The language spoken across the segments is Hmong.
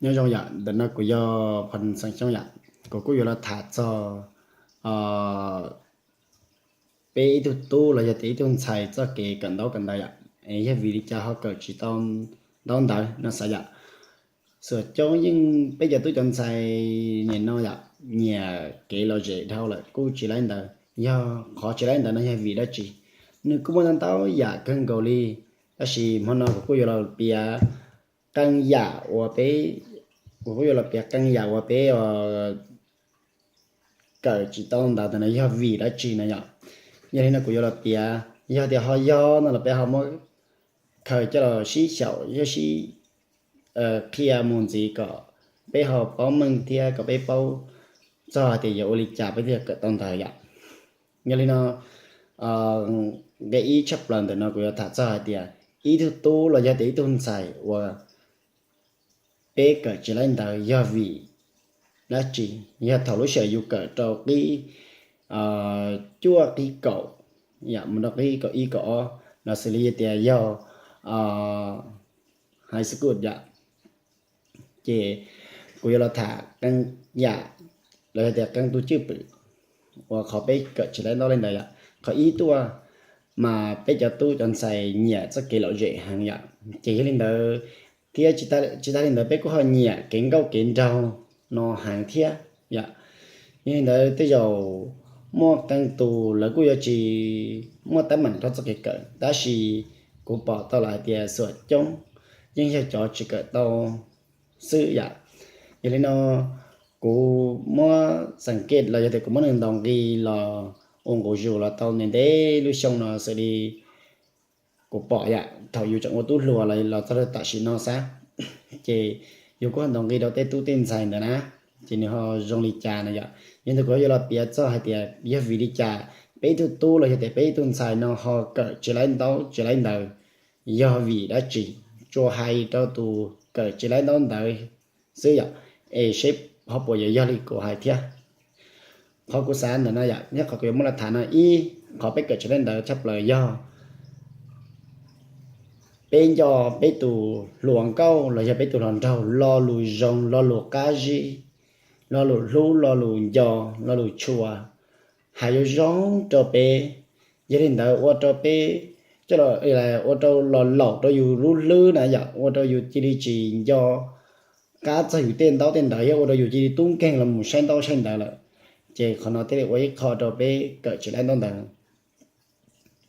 Nyob zoo yom, ntawm no kuv yog Phas Xeem Xyooj yom. Kuv kuj yuav los tham txog peb ib tug tub los yog tias ib tug ntxhais txoj kev kawm ntaub kawm ntawv yom, es yog vim li cas ho kawm tsis tau ntaub ntawv no xav yom. Xuam coob yeej peb cov tub cov ntxhais nim no yom, nyiam kev lom zem dhau lawm kuj tsis laib ntawv. Yog qhov tsis laib ntawv no yog vim dab tsi? Nws kuj muaj ntau ntau yam kawg nkaus li, tab sis hmo no kuv kuj yuav los piav qee yam uas peb, kuv kuj yuav los piav qee yam uas peb kawm tsis tau ntawv ntawm no yog vim dab tsi no yom. Yog li no kuv yuav los piav, yog tias ho yog no los peb ho muab khaws coj los sib xyaum, yog sib qhia mus ntxiv kom peb ho paub meej thiab kom peb paub txog hais tias yuav ua li cas peb thiaj kawm tau ntawv yom. Yog li no, nqe ib tshaj plaws ntawm no kuv yuav tham txog hais tias ib tug tub los yog tias ib tug ntxhais uas peb kawm tsis laib ntawv yog vim dab tsi? Yog thaum lub sij hawm yus kawm rau qib cuaj qib kaum, yam mus rau qib kaum ib kaum ob los xws li tias yog high school yom, ces kuv yuav los tham qee yam los yog tias qee tus cwj pwm uas qhov peb kawm tsis laib ntaub laib ntawv yom. Qhov ib tuaj mas peb cov tub cov ntxhais nyiam txoj kev lom zem heev yom, ces yog li ntawd thiab tsis tas li ntawd peb kuj ho nyiam kev nkauj kev nraug no heev thiab yom. Yog li ntawd tej zaum muaj qee tus lawv kuj yuav tsis muaj teeb meem rau txoj kev kawm, tab sis kuv pom tau lawm hais tias xuam coob yeej yog cov tsis kawm tau xwb yom. Yog li no kuv muab xeem kej los yog tias kuv muab nws ntaus nqi los ua nqus zus los tau ntev ntev lub xyoo no xws li kuv pom yom, thaum yus tseem ua tub hluas los txog rau tam sim no xav, ces yus kuj ho ntaus nqi rau tej tub tej ntxhais ntawd na, ces nws ho zoo li cas no yom. Yog ntawd kuv yuav los piav txog hais tias yog vim li cas peb ib tug tub los yog tias peb ib tug ntxhais no ho kawm tsis laib ntaub tsis laib ntawv, yog vim dab tsi? Tsuas hais rau tus kawm tsis laib ntaub ntawv xwb yom, es seb ho puas yuav yog li kuv hais thiab. Qhov kuv xav ntawm no yom, thiab qhov kuv yuav muab los tham no, ib, qhov peb kawm tsis laib ntawv tshaj plaws yog peb nco peb tus hluas nkauj los yog peb tus hluas nraug lo lus zoo, lo lus qab zib, lo lus hlub, lo lus nco, lo lus tshua, hais yuav zoo rau peb. Yog li ntawd ua rau peb, coj los ua rau los laum rau yus lub hlwb na yom, ua rau yus cia li tsis nco qab txog yus tej ntaub tej ntawv thiab ua rau yus cia li tub nkeeg los mus saib ntaub saib ntawv lawm. Ces qhov no thiaj li ua ib qho rau peb kawm tsis laib ntaub ntawv.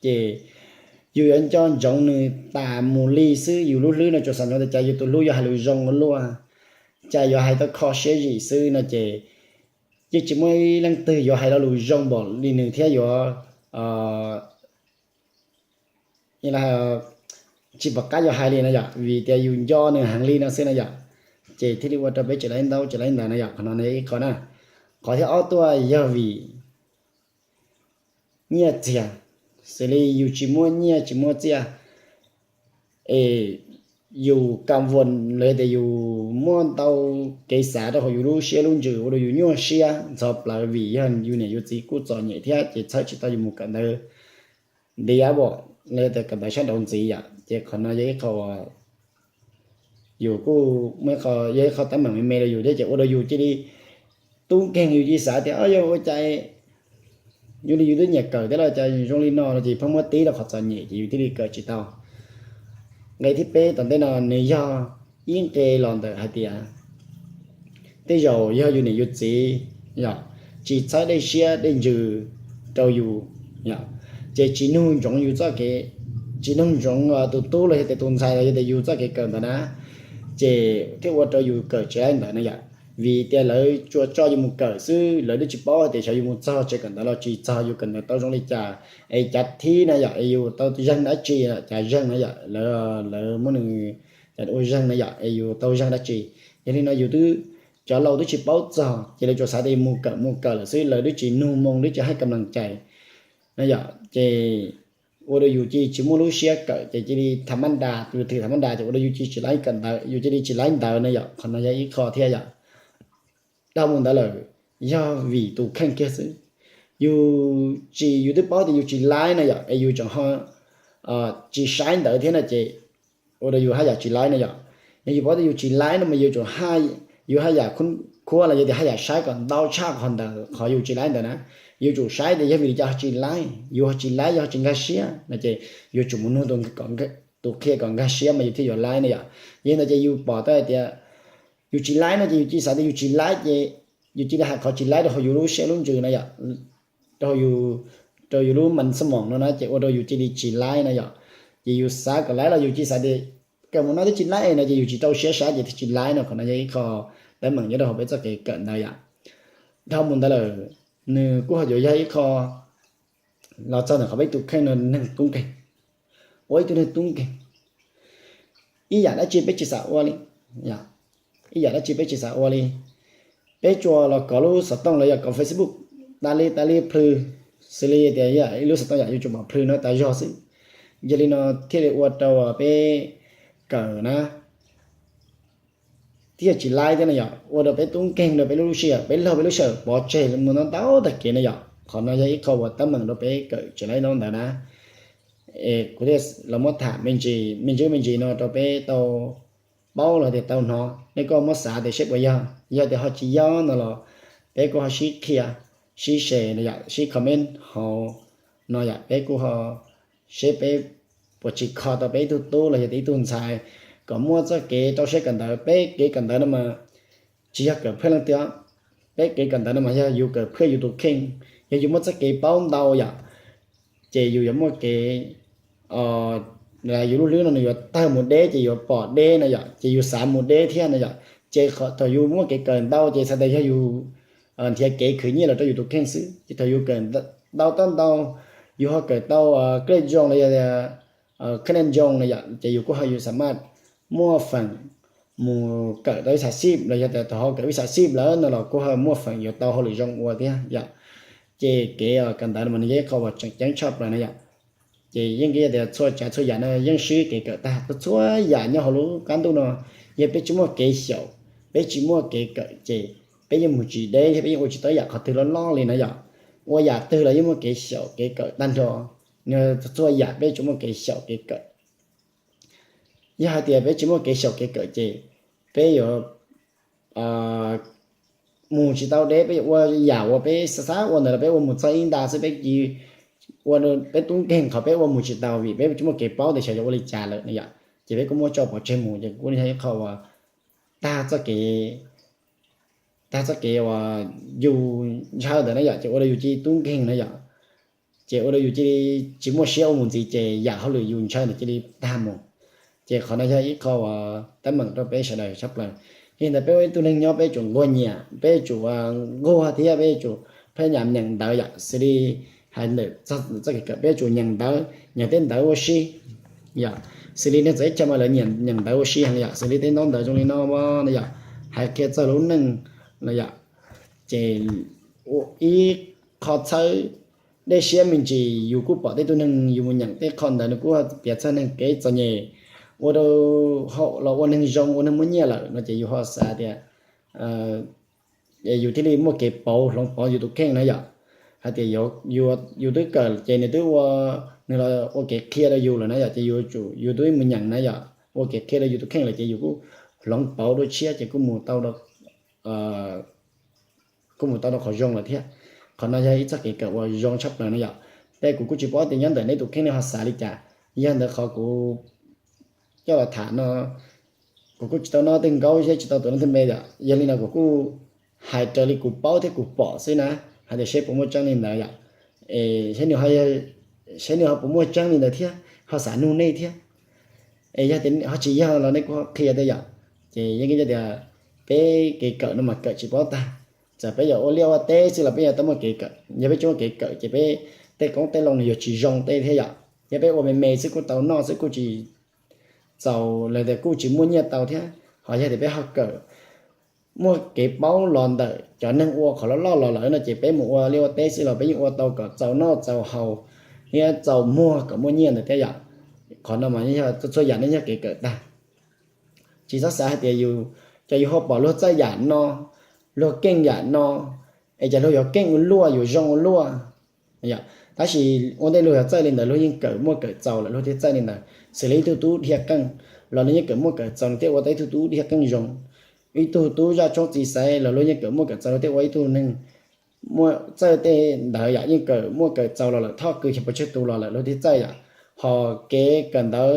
Ces yus yuav nco ntsoov nws tas mus li xwb, yus lub hlwb no tsuas xav ntsoov tias cas yus tus hlub yuav hais lus zoo ua luaj, cas yuav hais tau kho siab zim xwb no ces yeej tsis muaj ib leej twg yuav hais lo lus zoo npaum li nws thiab yuav tsis pom qab yuav hais li no yom, vim tias yus nco nws heev li no xwb no yom. Ces thiaj li ua rau peb tsis laib ntaub tsis laib ntawv no yom, qhov no no yog ib qho na. Qhov thib ob tuaj yog vim nyiaj txiag, xws li yus tsis muaj nyiaj tsis muaj txiaj, es yus kam vuas los yog tias yus muaj ntau kev xav rau hauv yus lub siab lub ntsws ua rau yus nyuaj siab ntxhov plawv vim yog yus niam yus txiv kuj txom nyem thiab ces txhawb tsis tau yus mus kawm ntawv ntiav los yog tias kawm ntawv sab nraud ntxiv yom. Ces qhov no yog ib qho yus kuj muaj ib qho, yog ib qho teeb meem me me rau yus thiab ces ua rau yus cia li tub nkeeg, yus cia li xav tias o yog ua cas yus li yus twb nyiam kawm thiab los cas zoo li no no ces pheej muab tib rau qhov txom nyem ces yus thiaj li kawm tsis tau. Nqe thib peb tom ntej no nws yog ib nqe los ntawm hais tias tej zaum yog yus niam yus txiv yom, tsis txhawb dej siab dej ntsws rau yus, ces tsis nug ntsoov yus txoj kev, tsis nug ntsoov tus tub los yog tias tus ntxhais los yog tias yus txoj kev kawm ntawd na, ces thiaj ua rau yus kawm tsis laib ntawv na yom. Vim tias lawv tsuas tso yus mus kawm xwb, lawv twb tsis paub hais tias xyov yus mus txog tsev kawm ntawv los tsis txog, yus kawm ntawv tau zoo li cas, es cav thib na yom, es yus tau zeeg dab tsi, cav zeeg na yom, lawv muab nws ua zeeg na yom, es yus tau zeeg dab tsi. Yog li no yus twb, cov laus twb tsis paub txog ces lawv tsuas xav tias yus mus kawm mus kawm lawm xwb, lawv twb tsis nug moo twb tsis hais kam lees cais na yom, ces ua rau yus cia li tsis muaj lub siab kawm ces cia li tham mab nras, yus thwm tham mab nras ces ua rau yus cia li tsis laib kawm ntawv, yus cia li tsis laib ntawv na yom. Qhov no yog ib qho thiab yom. Dhau mus ntawd lawm, yog vim tus kheej kiag xwb. Yus tsis, yus twb paub tias yus tsis laib na yom, es yus tseem ho tsis saib ntawv thiab no ces ua rau yus haj yam tsis laib na yom. Yog yus paub tias yus tsis laib no mas yus yuav tsum, yus haj yam khuab los yog tias haj yam saib kom ntau tshaj qhov ntawd, qhov yus tsis laib ntawd na. Yus tsum saib tias yog vim li cas ho tsis laib, yus ho tsis laib yog ho tsis nkag siab no ces yus tsum mus nug tus qhia kom nkag siab mas yus thiaj yuav laib no yom. Yog li ntawd ces yus pom tau hais tias yus tsis laib no ces yus cia li xav tias yus tsis laib ces yus cia li hais qhov tsis laib rau hauv yus lub siab lub ntsws no yom, rau, rau yus lub mas xab moos no na ces ua rau yus cia li tsis laib no yom. Ces yus xav kom laib los yus cia li xav tias kawm mus no twb tsis laib no ces yus tsis rau siab saib ces thiaj tsis laib no. Qhov no yog ib qho teeb meem nyob rau hauv peb txoj kev kawm ntawd yom. Dhau mus ntawd lawm, nws kuj ho yuav yog ib qho los txog ntawm qhov peb tus kheej no neeg tub nkeeg, ua ib tug neeg tub nkeeg. Ib yam dab tsi peb tsis xav ua li, ib yam dab tsi peb tsis xav ua li. Peb tsuas los kov lub xov tooj los yog kov Facebook tas li tas li plhws, xws li tias ib lub xov tooj yam yuav tsum pom plhws no tas zog xwb. Yog li no thiaj li ua rau peb kawm na thiaj tsis laib thiab no yom, ua rau peb tub nkeeg rau peb lub sij hawm, peb laug peb lub sij hawm pov tseg mus ntau ntau tag kev no yom. Qhov no yog ib qho uas teeb meem rau peb kawm tsis laib ntau ntawd na. Es kuv thiaj los muab tham me ntsis me ntsis me ntsis no rau peb tau paub los tias tau hnov, nej kuj muab xav tias seb puas yog. Yog tias ho tsis yog no los peb kuj ho sib qhia, sib share no yom, sib comment hauv no yom, peb kuj ho seb peb puas tsis kho tau peb ib tug tub los yog tias ib tug ntxhais kom muaj txoj kev rau siab kawm ntawv. Peb kev kawm ntawv no mas tsis yog kawm phaj leej twg. Peb kev kawm ntawv no mas yog yus kawm phaj yus tus kheej. Yog yus muaj txoj kev paub ntau yom, ces yus yuav muaj kev, yus lub hlwb no nws yuav tawg mus deb ces yuav pom deb no yom, ces yus xav mus deb thiab no yom. Ces thaum yus muaj kev kawm ntau ces txhais tias yog yus nrhiav kev khwv nyiaj los rau yus tus kheej xwb. Ces thaum yus kawm ntau tau ntau, yus ho kawm tau grade zoo los yog tias grade zoo no yom, ces yus kuj ho yus xam maj muaj feem mus kawm tau ib xav xib los yog tias thaum ho kawm ib xav xib lawm no los kuj ho muaj feem yuav tau hauj lwm zoo ua thiab yom. Ces kev kawm ntawv no mas nws yog ib qho uas tseem ceeb tshaj plaws no yom. Ces yeej yog tias txhua tsav txhua yam no yeej swb kev kawm tag. Txhua yam nyob hauv lub qab ntuj no, yog peb tsis muaj kev xyaum, peb tsis muaj kev kawm ces peb yeej mus tsis deb thiab peb yeej ua tsis tau ib yam qhov twg loj loj li na yom. Ua yam twg los yeej muaj kev xyaum kev kawm tag nrho. Txhua yam peb tsuas muaj kev xyaum kev kawm. Yog hais tias peb tsis muaj kev xyaum kev kawm ces peb yuav mus tsis tau deb, peb yuav ua yam uas peb xav xav ua ntawd los peb ua mus txog ib nta xwb, peb ua peb tub nkeeg qhov peb ua mus tsis tau vim peb tsis muaj kev paub tias xyov yuav ua li cas lawm no yom. Ces peb kuj muab tso pov tseg mus ces kuj yog ib qho uas tag txoj kev tag txoj kev uas yus ntshaw ntawd na yom, ces ua rau yus cia li tub nkeeg na yom. Ces ua rau yus cia li tsis muaj siab ua mus ntxiv ces yam hauj lwm yus ntshaw ntawd cia li tag mus. Ces qhov no yog ib qho uas teeb meem rau peb sawv daws tshaj plaws. Yog li ntawd peb ua ib tug neeg nyob peb tsum nquag nyiam, peb tsum nquag thiab peb tsum pheej nyiam nyeem ntawv yom, xws li hais ntawm txoj kev kawm peb tsum nyeem ntawv, nyeem tej ntawv ua si yom, xws li neeg txawv ib chaw mas lawv nyeem ntawv ua si heev yom, xws li tej ntaub ntawv zoo li no no yom, hais qhia txog lub neej no yom. Ces ib qho txhawb dej siab me ntsis, yus kuj pom tej tug neeg yus mus nyeem tej qho ntawd nws kuj piav txog neeg kev txom nyem, ua rau hauv los ua neeg zoo ua neeg muaj nyiaj lawm no ces yus ho xav tias yus thiaj li muaj kev pauv hloov pauv yus tus kheej na yom. Hais tias yus twb kawm ces nws twb ua, nws los ua kev qhia rau yus lawm na yom, ces yus twb mus nyeem na yom, ua kev qhia rau yus tus kheej lawm ces yus kuj hloov pauv dua tshiab ces kuj mus tau kuj mus tau rau qhov zoo lawm thiab. Qhov no yog ib txoj kev kawm uas zoo tshaj plaws no yom. Tej kuv kuj tsis paub tias nyob ntawm nej tus kheej nej ho xav li cas. Yog ntawd qhov kuv coj los tham no, kuv kuj tsis tau noj tej nkaub thiab tsis tau tuav leej twg npe yom. Yog li no kuv kuj hais raws li kuv paub thiab kuv pom xwb na, hais tias seb puas muaj tseeb li ntawd yom. Es seb nws ho puas muaj tseeb li ntawd thiab ho xav nug nej thiab. Es yog tias ho tsis yog los nej kuj ho qhia tej yom. Ces yeej tias peb kev kawm no mas kawm tsis paub tag. Txawm peb yuav ua liaj ua teb xwb los peb yuav tau muaj kev kawm. Yog peb tsis muaj kev kawm ces peb tej qoob tej loo nws yuav tsis zoo tej thiab yom. Yog peb ua me me xwb kuj tau noj xwb kuj tsis txaus los tias kuj tsis muaj nyiaj tau thiab. Ho yog tias peb ho kawm muaj kev paub los ntawm cov neeg ua qhov loj loj los lawm no ces peb mus ua liaj ua teb xwb los peb yeej ua tau kom txaus noj txaus haus thiab txaus muag kom muaj nyiaj ntawd thiab yom. Qhov no mas txhua yam nej yog kev kawm tag. Tsis txhob xav hais tias yus, ces yus ho pom luag txawj yam no, luag keej yam no, es ces luag yuav keej ua luaj yuav zoo ua luaj. Tab sis ua ntej luag yog txawj li ntawd luag yeej kawm muaj kawm txaus lawm luag thiaj txawj li ntawd. Xws li ib tug tub dhia qeej los nws yeej kawm muaj kawm txaus nws thiaj ua tau ib tug tub dhia qeej zoo. Ib tug tub zaj tshoob txiv xaiv los luag yeej kawm muaj kawm txaus luag thiaj ua ib tug neeg muaj txawj tej ntawd yom, yeej kawm muaj kawm txaus los lawm, thoj kws xyoo pua tsawg tus los lawm luag thiaj txawj yom. Ho kev kawm ntawv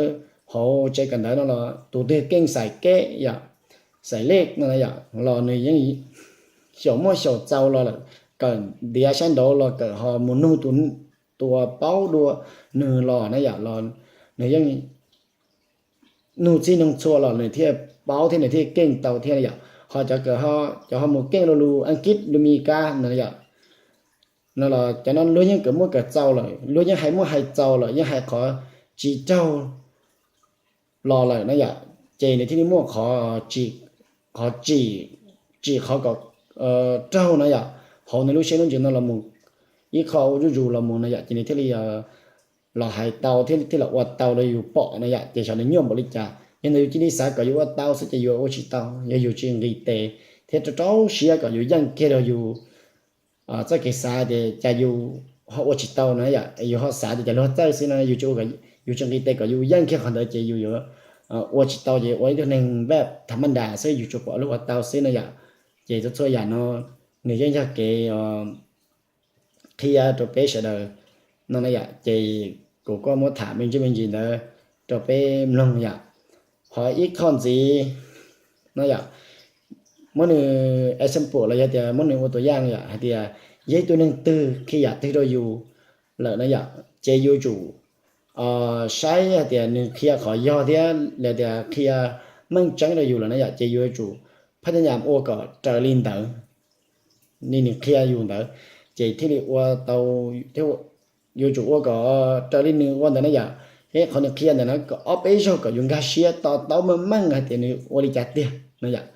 hauv tsev kawm ntawv no los tus twg keej xaiv keb yom, xaiv lej no yom los nws yeej xyaum muaj xyaum txaus los lawm, kawm ntiav saib nraud los kawm ho mus nug tus uas paub dua nws los na yom, los nws yeej nug txhij nug txhua los nws thiaj paub thiab nws thiaj keej tau thiab yom. Ho cov kawm, cov ho mus keej lus Askiv lus Mis Kas no yom, no los cov no luag yeej kawm muaj kawm txaus lawm, luag yeej hais muaj hais txaus lawm, yeej hais qhov tsis raug los lawm na yom, ces nws thiaj li muaj qhov tsim, qhov tsim, tsim qhov kom raug na yom, hauv nws lub siab lub ntsws no los mus ib qho ua zuj zus los mus na yom, ces nws thiaj li los hais tau thiab thiaj los ua tau rau yus pom na yom, ces xyov nws nyuaj npaum li cas. Yog ntawd yus cia li xav kom yus ua tau xwb ces yus ua tsis tau, yog yus tsis nqis tes thiab rau rau siab kom yus yeej kiag rau yus txoj kev xav tias cas yus ho ua tsis tau na yom, yus ho xav tias cas luag txawj xwb no, yus tsis ua, yus tsis nqis tes kom yus yeej kiag qhov ntawd ces yus yuav ua tsis tau ces ua ib tug neeg npaj tham maj nras xwb, yus tsuas pom luag ua tau xwb no yom. Ces txhua txhua yam no nws yeej yog kev qhia rau peb sawv daws no na yom, ces kuv kuj muab tham me ntsis me ntsis ntawd rau peb mloog yom. Ho ib qho ntxiv no yom, muab nws example los yog tias muab nws ua tus yaj yom, hais tias yog ib tug neeg twg qhia yam twg rau yus lawm na yom, ces yus tsum saib hais tias nws qhia qhov yog thiab los tias qhia meej tseeb rau yus lawm na yom, ces yus yuav tsum phaj nyas ua kom raws li ntawd, li nws qhia yus ntawd, ces thiaj li ua tau, yuav tsum ua kom raws li nws ua ntawd na yom. Thiab qhov nws qhia ntawd na kom ob peb zaug kom yus nkag siab to taub meej meej hais tias nws ua li cas tiag no yom,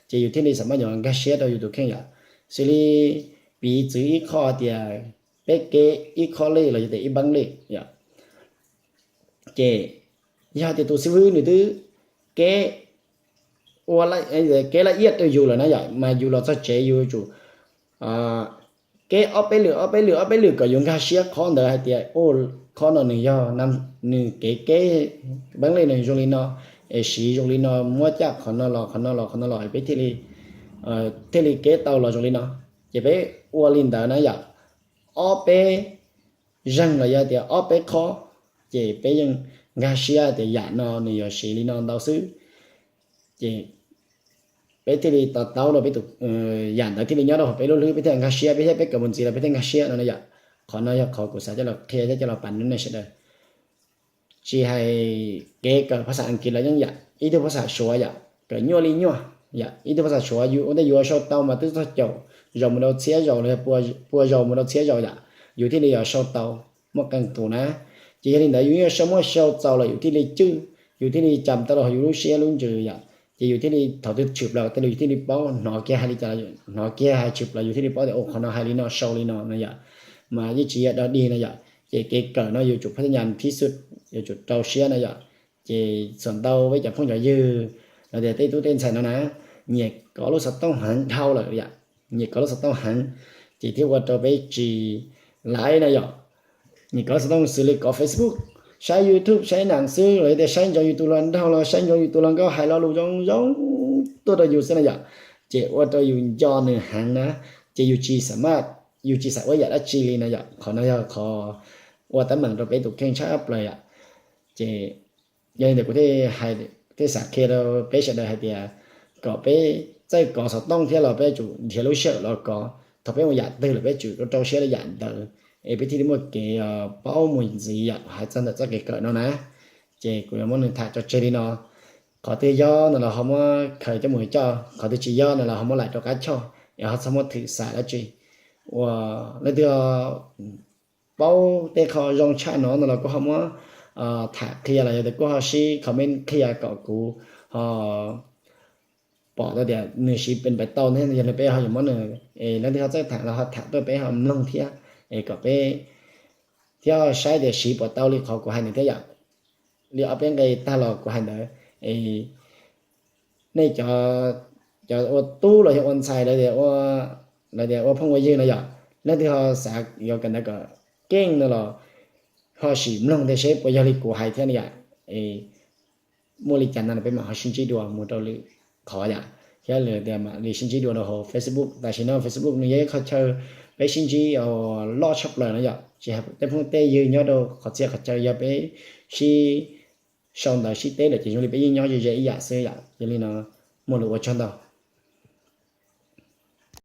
ces yus thiaj li xam maj yuav nkag siab rau yus tus kheej yom. Xws li piv txwv ib qho tias peb kev ib qho lej los yog tias ib npeeb lej yom, ces yog tias tus xib fwb nws twb kev ua, kev laj iab rau yus lawm na yom, mas yus los txog tsev yus yuav tsum kev ob peb lwm ob peb lwm ob peb lwm kom yus nkag siab qhov ntawd hais tias, qhov no nws yog, nws kev kev npeeb lej nws zoo li no, es siv zoo li no, muab caj qhov no los qhov no los qhov no los peb thiaj li, thiaj li kev tau los zoo li no. Ces peb ua li ntawd na yom, ob peb zeeg los yog tias ob peb qho, ces peb yeej nkag siab tias yam no nws yuav siv li no ntau xwb. Ces peb thiaj li to taub rau peb tus, yam ntawd thiaj li nyob rau hauv peb lub hlwb, peb thiaj nkag siab, peb thiab peb kawm mus ntxiv los peb thiaj nkag siab no na yom. Qhov no yog qhov kuv xav coj los qhia thiab coj los pab nej sawv daws. Tsis hais kev kawm phas xas Askiv los yeej yom, ib tug phas xas Suav yom, kawm nyuaj li nyuaj yom, ib tug phas xas Suav yus ua ntej yuav sau tau mas twb txog caum zaus mus rau txhiab zaus los pua zaus mus rau txhiab zaus yom, yus thiaj li yuav sau tau muaj qee tus na. Ces yog li ntawd yus yeej sau muaj sau txaus los yus thiaj li cwj, yus thiaj li cam tau los yus lub siab lub ntsws yom. Ces yus thiaj li thaum twg tshwm plaws tej lus yus thiaj li paub, hnov kiag hais li cas, hnov kiag hais tshwm plaws yus thiaj li paub tias ua qhov no hais li no sau li no no yom. Mas yeej tsis yog dog dig no yom. Ces kev kawm no yuav tsum phaj nyas thib xwb, yuav tsum rau siab no yom. Ces txhua ntau peb cov phooj cov ywg los tias tej tub tej ntxhais no na, nyiam kov lub xov tooj heev dhau lawm yom, nyiam kov lub xov tooj heev, ces thiaj ua rau peb tsis laiv na yom. Nyiam kov lub xov tooj xws li kov Facebook, saib YouTube, saib nas xwb los yog tias saib ntsoov yus tus hluas nraug los saib ntsoov yus tus hluas nkauj hais lo lus zoo zoo tuaj rau yus xwb na yom. Ces ua rau yus nco nws heev na, ces yus tsis xam maj, yus tsis xav ua yam dab tsi li na yom. Qhov no yog qhov ua teeb meem rau peb tus kheej tshaj plaws yom. Ces yog li ntawd kuv thiaj xav qhia rau peb sawv daws hais tias kom peb txawj kov xov tooj thiab los peb yuav tsum nrhiav lub sij hawm los kov, thaum peb ua yam twg los peb yuav tsum rau siab rau yam ntawd, es peb thiaj li muaj kev paub mus ntxiv yom. Hais txog ntawm txoj kev kawm no na, ces kuv yuav muab nws tham tso tseg li no. Qhov twg yog no los ho muab khaws coj mus coj, qhov twg tsis yog no los ho muab laim rau qab choj, es ho txhob muab thwm xam dab tsi. Ua leej twg paub tej qho zoo tshaj no no los kuj ho muab tham qhia los yog tias kuj ho sib comment qhia kom kuv ho pom tau tias nws siv pes pes tau thiab yog li peb ho yuav muab nws, es leej twg ho txawj tham los ho tham tuaj peb ho mloog thiab, es kom peb thiab saib tias siv puas tau li qhov kuv hais ntawd thiab yom. Li ob peb nqe tag los kuv hais ntawd, es nej cov, cov ua tub los yog ua ntxhais los tias ua phooj ua ywg no yom, leej twg ho xav yuav kawm ntawv kom yeej no los ho sim mloog ntej seb puas yog li kuv hais thiab no yom. Muaj li cas no peb mam ho sib ntsib dua mus rau lwm qhov yom, thiab lwm tias mam li sib ntsib dua rau hauv Facebook. Tam sim no Facebook nws yog ib qhov chaw peb sib ntsib loj tshaj plaws no yom, tsis hais tej phooj tej ywg nyob rau qhov txhia qhov chaw, yog peb sib sau ntawv sib teb lawm ces zoo li peb yeej nyob ze ze ib yam xwb yom. Yog li no, muaj lus ua tsaug ntau.